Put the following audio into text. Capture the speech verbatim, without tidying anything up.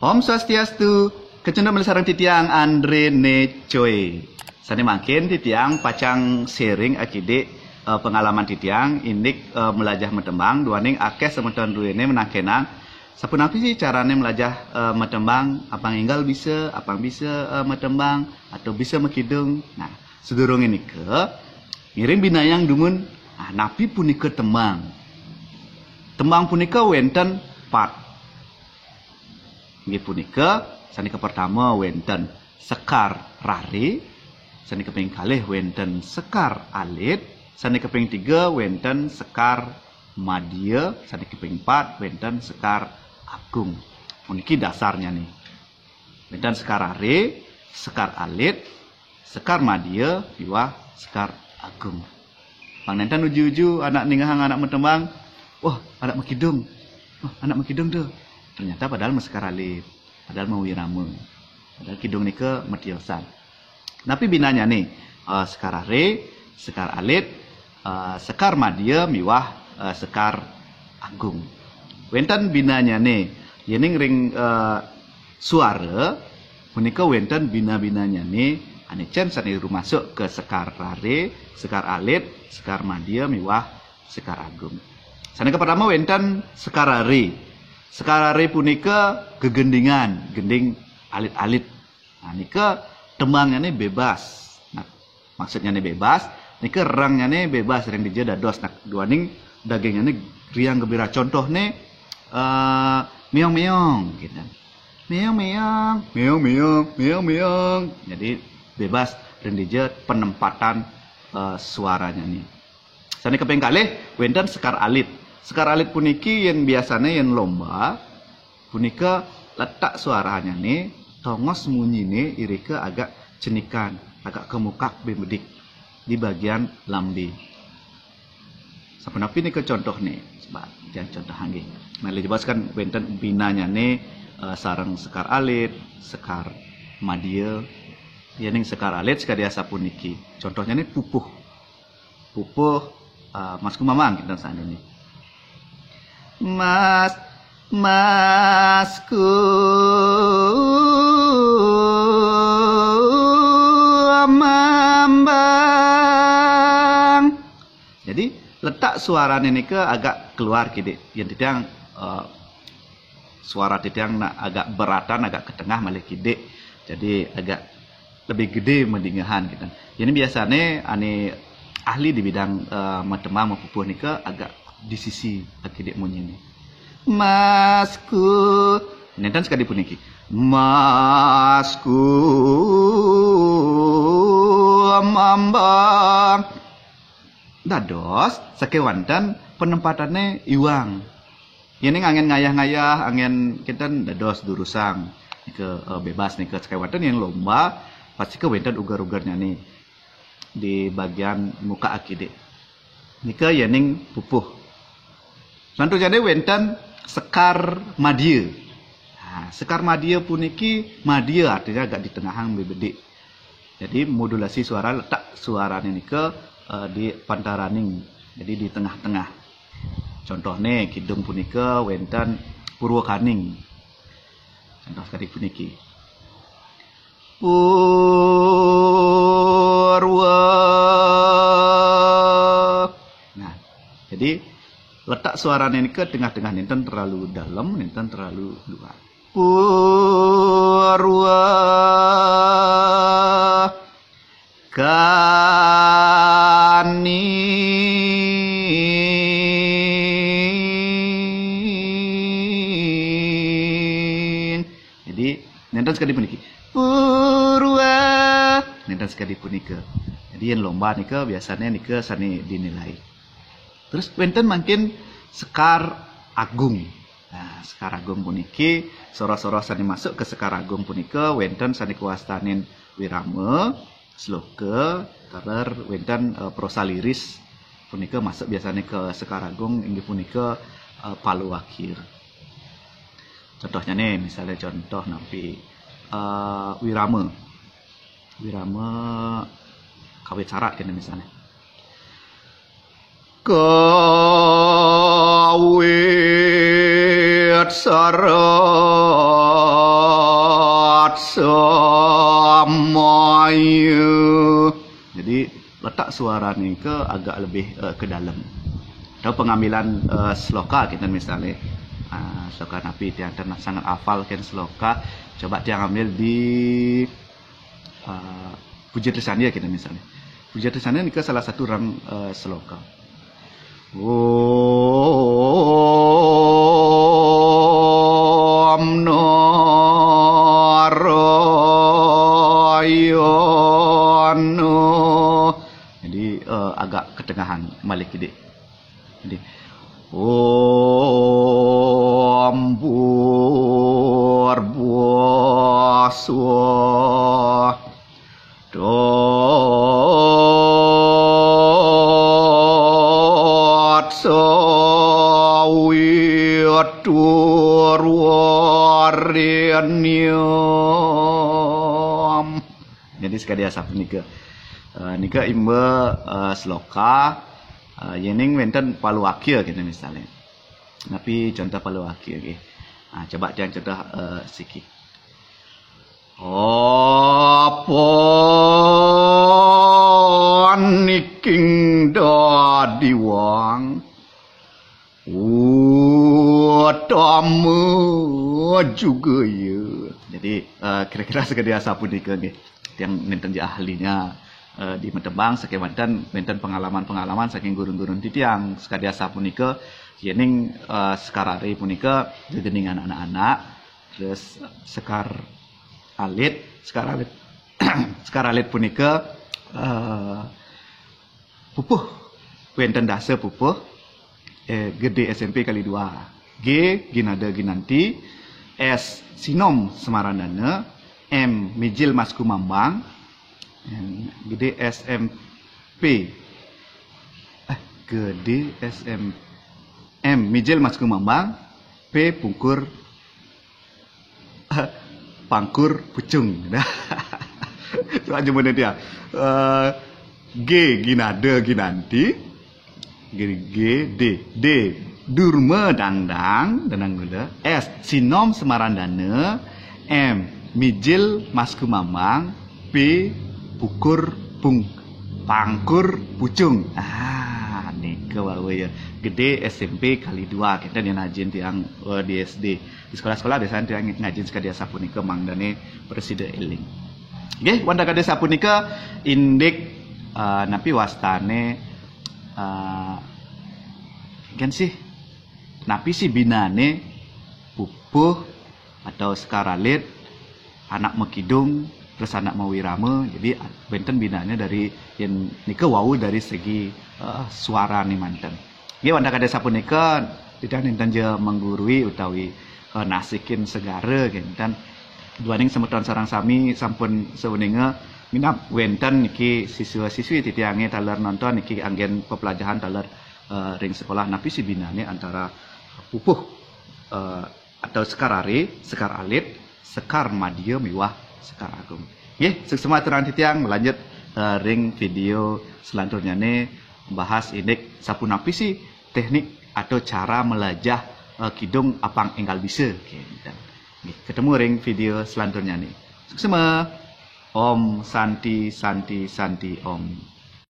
Om Swastiastu, kecunduk malih sareng titiang Andre Necoy. Sane mangkin titiang pacang sharing akidik eh, pengalaman titiang indik eh, melajah matembang, duaning akeh semeton druene menangkenang sapunapi sih carane melajah eh, matembang, apang enggal bisa, apang bisa eh, matembang atau bisa makidung. Nah, sedurunge nika ngiring binayang dumun ah, napi punika tembang. Tembang punika wenten pat. Inggih punika, sane kapertama wenten sekar rare, sane kaping kalih wenten sekar alit, sane kaping tiga wenten sekar madya, sane kaping pat wenten sekar agung. Puniki dasarnyane. Wenten sekar rare, sekar alit, sekar madya, miwah sekar agung. Pang nenten uju-uju anak ningehang anak matembang, wah, anak makidung. Wah, anak makidung tuh. Ternyata padahal masekar alit, padahal mawirama. Padahal kidung nika matiosan. Napi binanyane? Eh, sekar rare, sekar alit, eh, sekar madya miwah eh, sekar agung. Wenten binanyane, yening ring eh, suara punika wenten bina-binanyane ane cen sane rumasuk ke sekar rare, sekar alit, sekar madya miwah sekar agung. Sane kapertama wenten sekar rare. Sekar rare punika gegendingan, gending alit-alit. Nah, nika tembangnyane bebas. Nah, maksudnyane bebas, nika rengnyane bebas ring dija dados. Nah, duaning dagingyane riang gembira. Contohne eh, meong-meong gitu. Meong-meong, meong-meong, meong-meong. Jadi bebas ring dija penempatan eh, suaranyane. Sane kaping kalih wenten sekar alit. Sekar alit puniki yen biasane yen lomba punika letak suaranyane, tongos munyine irika agak cenikan, agak kemukak bemedik di bagian lambe. Sapunapi nika contohne? Coba titiang contohang nggih. Malih jebos kan wenten binanyane eh, sareng sekar alit, sekar madya. Yening sekar alit sakadi asapuniki. Contohnyane pupuh. Pupuh eh, Mas Kumambang kinten sane niki. Mas, Masku Mambang. Jadi letak suarane nika agak keluar kidik. Yen titiang eh, suara titiang nak agak beratan, agak ke tengah malih kidik. Jadi agak lebih gede madingehan gitu. Ini biasane ane ahli di bidang eh, matembang mapupuh nika agak di sisi akidik munyine. Masku, nenten sekadi puniki. Masku Mambang. Dados sakewanten penempatane iwang. Yening angen ngayah-ngayah, angen kinten dados durusang. Nika eh, bebas nika sakewanten yen lomba pasti ke wenten uger-ugernyane di bagian muka akidik. Nika yening pupuh. Selanjutnya wenten sekar madya. Nah, sekar madya puniki, madya artinya agak di tengahang bebedik. Jadi modulasi suara, letak suarane nika eh, di pantaraning. Jadi di tengah-tengah. Contohne kidung punika wenten Purwakaning. Contoh sekadi puniki. Purwa. Nah, jadi letak suarane nika tengah-tengah, nenten terlalu dalam, nenten terlalu luar. Purwa kanin. Jadi nenten sekadi puniki. Purwa. Nenten sekadi punika. Jadi yen lomba nika biasanya nika sane dinilai. Terus wenten mangkin sekar agung. Nah, sekar agung puniki soroh-soroh sane masuk ke sekar agung punika wenten sane kawastanin wirama, sloka, taler wenten eh, prosa liris punika masuk biasanya ke sekar agung inggih punika eh, palu akhir. Contohnya nih, misalnya contoh nampi eh, wirama. Wirama kawit sarat kene misalnya. Kawit sarat. Samaya. Jadi letak suara ni ke agak lebih uh, ke dalam. Atau pengambilan uh, sloka kita misalnya. Uh, sloka napi tiang sangat hafal kan sloka. Coba tiang ambil di uh, Puja Trisandya kita misalnya. Puja Trisandya ni ke salah satu orang uh, sloka. Om Narayana. Jadi uh, agak ketengahan malik ini. Jadi Om Bhur Bhuswa Tat Sawiturwarinyam. Jadi sekadi asapunika. Uh, nika imba uh, sloka uh, yening wenten palu akhir kita misalnya. Napi contoh palu akhir okay. Uh, coba tiang contoh uh, siki. Apa niking dadiwang utama juga ya. Jadi uh, kira-kira sekadi asapunika nggih. Tiang nenten je ahlinya uh, di Metebang saking wenten wenten pengalaman-pengalaman saking gurun-gurun titiang sekadi asapunika yening uh, sekarare punika gegeningan anak-anak terus sekar alit sekar alit sekar alit punika uh, pupuh wenten dasa pupuh eh, gede S M P kali dua G Ginada Ginanti S Sinom Semarandana M Mijil Masku Mambang gede S M P eh, gede S M M Mijil Masku Mambang P Pungkur Pangkur Pucung. Tuan cuma dia. Uh, G Ginada Ginanti. G, G D D Durma Dangdang Danang Gula. S Sinom Semarandana. M Mijil Masku Mambang. P Pukur Pung Pangkur Pucung. Ah, nika bawa ya. Gede S M P kali dua kita ni najin tiang uh, di S D. Di sekolah-sekolah biasanya tiang ngajin sekadi asapunika mangdane presida eling. Nggih, wanda kadi sapunika indik uh, napi wastane uh, kan sih napi sih binane pupuh atau sekar alit anak makidung terus anak mawirama jadi wenten binane dari yen nika wau dari segi uh, suara ni manten. Nggih wanda kadi sapunika titiang nenten ja menggurui utawi uh, nasikin segara kinten duaning semeton sareng sami sampun sauninga minab wenten niki siswa-siswi titiange taler nonton niki anggen pepelajahan taler uh, ring sekolah napi sih binane antara pupuh uh, atau sekar are, sekar alit, sekar madya miwah sekar agung. Nggih, suksma aturang titiang lanjut uh, ring video selanturnyane bahas indik sapunapi sih teknik atau cara melajah uh, kidung apang enggal bisa. Nggih, ketemu ring video selanturnyane. Suksma. Om Santi Santi Santi Om.